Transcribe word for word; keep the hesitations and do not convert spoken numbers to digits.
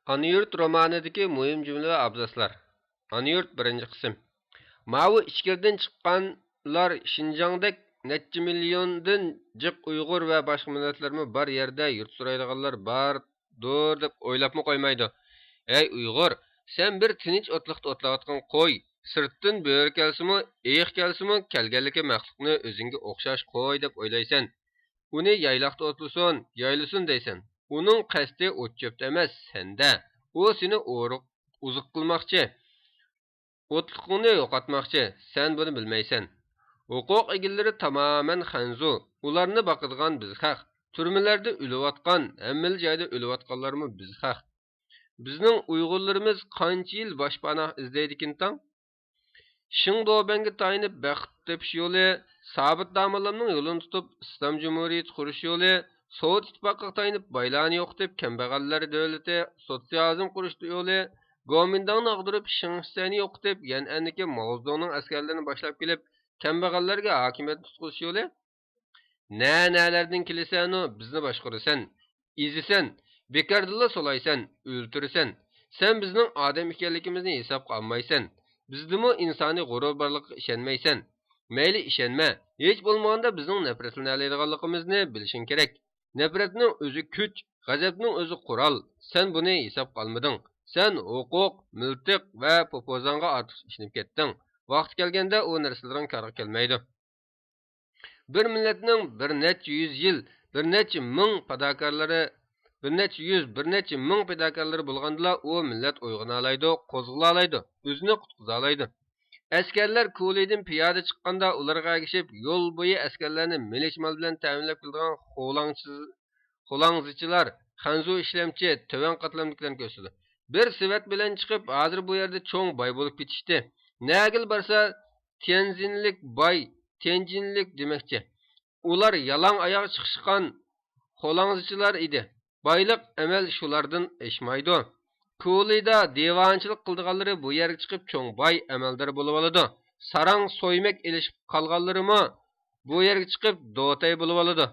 ئانا يۇرت رومانىدىكى مۇھىم جۈملە ۋە ئابزاسلار. ئانا يۇرت، بىرىنچى قىسىم. ماۋۇ ئىچكىرىدىن چىققانلار شىنجاڭدەك نەچچە مىليوندىن جىق ئۇيغۇر ۋە باشقا مىللەتلەرمۇ بار يەردە يۇرت سورايدىغانلار باردۇر دەپ ئويلاپمۇ قويمايدۇ. ئەي ئۇيغۇر، سەن بىر تىنچ ئوتلاقتا ئوتلاۋاتقان قوي، سىرتتىن بۆرە كەلسىمۇ، ئېيىق كەلسىمۇ، كەلگەنلىكى مەخلۇقنى ئۆزۈڭگە ئوخشاش قوي دەپ ئويلايسەن. ئۇنى يايلاقتا ئوتلىسۇن، يايلىسۇن دەيسەن. ئۇنىڭ قەستى ئوت-چۆپتە ئەمەس، سەندە. ئۇ سېنى ئورۇق، ئوزۇق قىلماقچى. ئوتلۇقۇڭنى يوقاتماقچى. سەن بۇنى بىلمەيسەن. ھوقۇق ئىگىلىرى تامامەن خەنزۇ. ئۇلارنى باقىدىغان بىز خەق. تۈرمىلەردە ئۆلۈۋاتقان، ھەممىلا جايدا ئۆلۈۋاتقانلارمۇ بىز خەق. بىزنىڭ ئۇيغۇرلىرىمىز قانچە يىل باشپاناھ ئىزدەيدىكىن تاڭ؟ شېڭدۇبەنگە تايىنىپ بەخت تېپىش يولى، سابىت داموللامنىڭ يولىنى تۇتۇپ ئىسلام جۇمھۇرىيىتى قۇرۇش يولى، سوۋېت ئىتتىپاقىغا تايىنىپ بايلارنى يوقىتىپ كەمبەغەللەر دۆلىتى، سوتسىيالىزم قۇرۇش يولى، گومىنداڭنى ئاغدۇرۇپ شېڭ شىسەينى يوقىتىپ يەنئەندىكى ماۋزېدۇڭنىڭ ئەسكەرلىرىنى باشلاپ كېلىپ كەمبەغەللەرگە ھاكىمىيەتنى تۇتقۇزۇش يولى، نە-نەلەردىن كېلىسەنۇ، بىزنى باشقۇرىسەن، ئېزىسەن، بىكاردىنلا سولايسەن، ئۆلتۈرىسەن. سەن بىزنىڭ ئادەم ئىكەنلىكىمىزنى ھېسابقا ئالمايسەن. بىزدىمۇ ئىنسانىي غۇرۇر بارلىقىغا ئىشەنمەيسەن. مەيلى ئىشەنمە، ھېچ بولمىغاندا بىزنىڭ نەپرەتلىنەلەيدىغانلىقىمىزنى بىلىشىڭ كېرەك. نەپرەتنىڭ ئۆزى كۈچ، غەزەپنىڭ ئۆزى قورال. سەن بۇنى ھېسابقا ئالمىدىڭ. سەن ھوقۇق، مىلتىق ۋە پوپوزاڭغا ئارتۇقچە ئىشىنىپ كەتتىڭ. ۋاقتى كەلگەندە ئۇ نەرسىلىرىڭ كارغا كەلمەيدۇ. بىر مىللەتنىڭ بىر نەچچە يۈز يىل، بىر نەچچە مىڭ پىداكارلىرى، بىر نەچچە يۈز، بىر نەچچە مىڭ پىداكارلىرى بولغاندىلا ئۇ مىللەت ئويغىنالايدۇ، قوزغىلالايدۇ، ئۆزىنى قۇتقۇزالايدۇ. ئەسكەرلەر كۇلىدىن پىيادە چىققاندا ئۇلارغا ئەگىشىپ يول بويى ئەسكەرلەرنى مىلىچ مال بىلەن تەمىنلەپ كېلىدىغان خۇلاڭچى-، خۇلاڭزىچىلار، خەنزۇ ئىشلەمچى، تۆۋەن قاتلامدىكىلەرنى كۆرسىتىدۇ. بىر سېۋەت بىلەن چىقىپ، ھازىر بۇ يەردە چوڭ باي بولۇپ كېتىشتى. نەگىلا بارسا، تيەنزىنلىك باي، تيەنجىنلىك دېمەكچى. ئۇلار يالاڭ ئاياغ چىقىشقان خۇلاڭزىچىلار ئىدى. بايلىق ئەمەل شۇلاردىن ئېشمايدۇ. كۇلىدا دىۋانىچىلىق قىلىدىغانلىرى بۇ يەرگە چىقىپ چوڭ باي ئەمەلدار بولۇۋالىدۇ. ساراڭ سويمەك ئېلىشىپ قالغانلىرىمۇ بۇ يەرگە چىقىپ دوتەي بولۇۋالىدۇ.